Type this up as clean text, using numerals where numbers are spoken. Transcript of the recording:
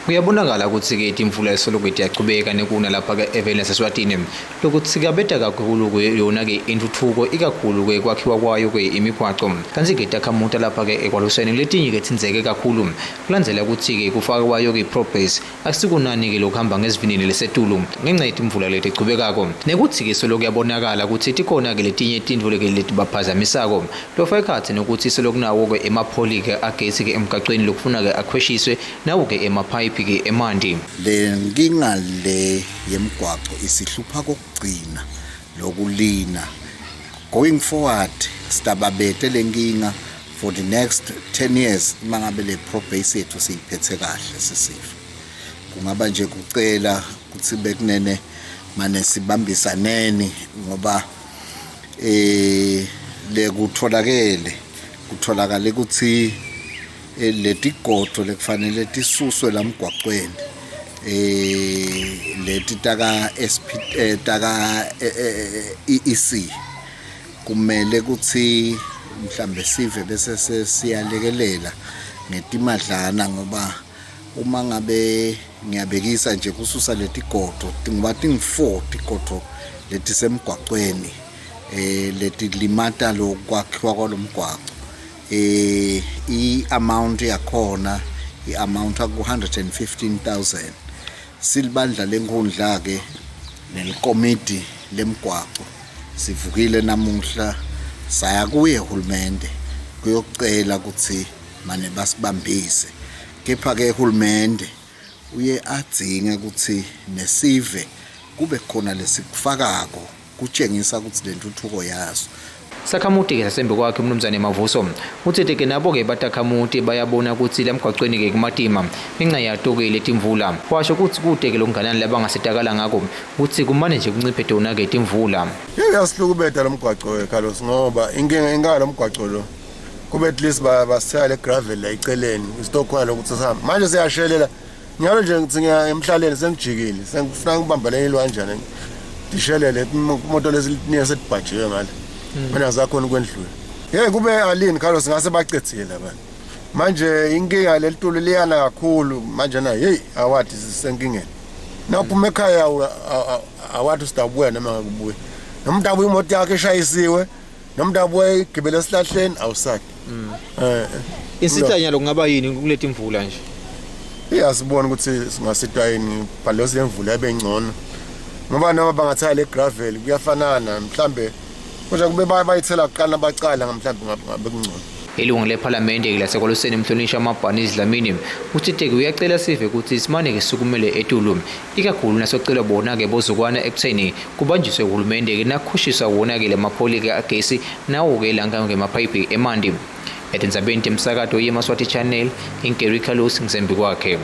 Kuyabonakala ukuthi-ke timvula esoloku tiyachubeka nekuna lapha-ke eveni laseSwatini, lokutsikabeta kakhulu-ke yona-ke intfutfuko, ikakhulu-ke kwakhiwa kwayo-ke imigwaco. Kantsi-ke takhamuta lapha-ke eKwaluseni letinye-ke tsindzeke kakhulu kulandzela kutsi-ke kufaka kwayo-ke i-progress akusikunani-ke lokuhamba ngesivinini lesetulu ngenca yetimvula letichubekako, nekutsi-ke solo kuyabonakala kutsi tikhona-ke letinye tintfo-ke letibaphazamisako, lofaka ekhatsi nekutsi solo kunawo-ke emapholi-ke agesi-ke emgacweni lokufuna-ke akhweshiswe nawo-ke emaphayiphi-ke emanti. Le nkinga le yemgwaco isihlupha kokugcina lokulina. Going forward sitababete le nkinga for the next 10 years uma ngabe le probase yethu siyiphethe kahle sisifa. Kungaba nje kucela kutsi bekunene mane sibambisaneni ngoba lekutholakele kutholakale ukuthi letigodo lekufanele tisuswe lamgwaqweni leti taka SP, taka EEC, kumele kutsi mhlambe sive bese sesiyalekelela ngetimadlana, ngoba uma ngabe ngiyabekisa nje kususa letigodo, ngoba tingu-4 tigodo letisemgwaqweni letilimata lokwakhiwa kwalomgwaco, i-amount yakhona i-amount ku 115,000. Silibandla lenkundla ke nelikomidi lemgwaco sivukile namuhla saya kuye hulumende kuyocela ukuthi mane basibambise, kepha ke hulumende uye adzinge ukuthi nesive kube khona lesikufakako kutshengisa ukuthi lentuthuko yaso. Sakhamuti-ke sasembi kwakhe umnumzane Mavuso utsite-ke nabo-ke batakhamuti bayabona kutsi lamgwacweni-ke kumatima ngenca yato-ke letimvula. Washo kutsi kute-ke lokunganani labangasitakala ngako kutsi kumane nje kunciphe tona-ke timvula. Uyasihlukubeta lo mgwaco, Carlos, ngoba inkinga inkinga lo mgwaco lo kube at least basithela le gravel la eceleni, isitokhona lokuthi sihamba. Manje siyashelela nyalo nje, ngithi ngiya emhlaleni sengijikile, sengifuna ngibamba lenye ilwanjana tishelele imoto lezi niye setibhajiwe ngale, manje asakhona ukwendlula. Hey, kube alini, Carlos, ngase bacedzile abantu. Manje inkinga lelitulo liyana kakhulu manje na, hey, awathi sisenkingeni. Nawuphuma ekhaya awathi usitabuya noma ngakubuya, noma umuntu abuya imoto yakhe eshayisiwe, noma umuntu abuya igibele esihlahleni, awusadi. Insitanyalo kungaba yini kuleti mvula nje? Iyasibona ukuthi singasitwa yini bhalosi lemvula yabe ngcono, ngoba noma bangathela le gravel kuyafanana mhlambe, kodwa kube bayithela kuqala bacala mhlambe ngabe kungcono. Ilungu lephalamende laseKwaluseni umhlonishwa Mabhani Dlamini utsite-ke uyacela sive kutsi simane-ke sisukumele etulu, ikakhulu nasocelwa bona-ke bozukwana ekutheni kubanjiswe uhulumende-ke nakhushiswa wona-ke lamapholi-ke agesi nawo-ke lanka ngemaphayiphi emanti. Etindzabeni temsakato yeMaswati Channel, iNgeri Carlos ngisembi kwakhe.